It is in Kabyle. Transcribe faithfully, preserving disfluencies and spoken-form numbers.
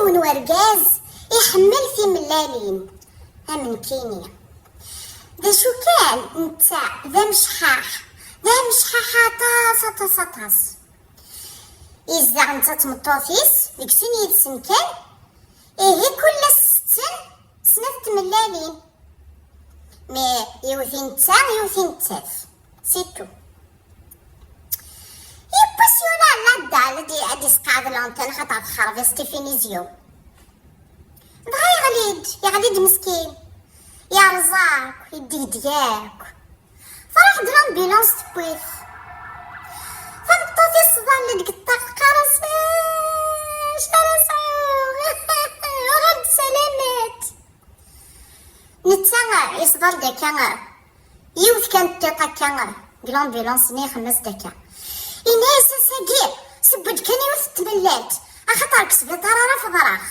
Yiwen wergaz iḥemmel timellalin am nekkini. D acu kan, netta d amecḥaḥ, d amecḥaḥ aṭas, aṭas, aṭas. Yezdeɣ netta d tmeṭṭut-is deg sin yid-sen kan, ihi kul ass setten snat tmellalin. Mi yiwet i netta, yiwet i nettat. C'est tout. Yiwwas yura ladda ad d-, ad d-isqeɛd l'antenne xaṭer texreb-as définition. Dɣa yeɣli-d, yeɣli-d meskin. Yerẓa akk, yeddegdeg akk. Truḥ-d l'ambulance tewwi-t. Tameṭṭut-is tḍall-d deg ṭṭaq teqqar-as: "Ah, acu ara sɛuɣ? Uɣal-d salamat." Netta yesḍal-d akka, yiwet kan n tiṭ akka deg l'ambulance-nni, ixemmem-as-d akka. Yenna-yas: "Ass-agi, seww-d kan yiwet n tmellalt, axaṭer deg sbiṭar ara feḍreɣ."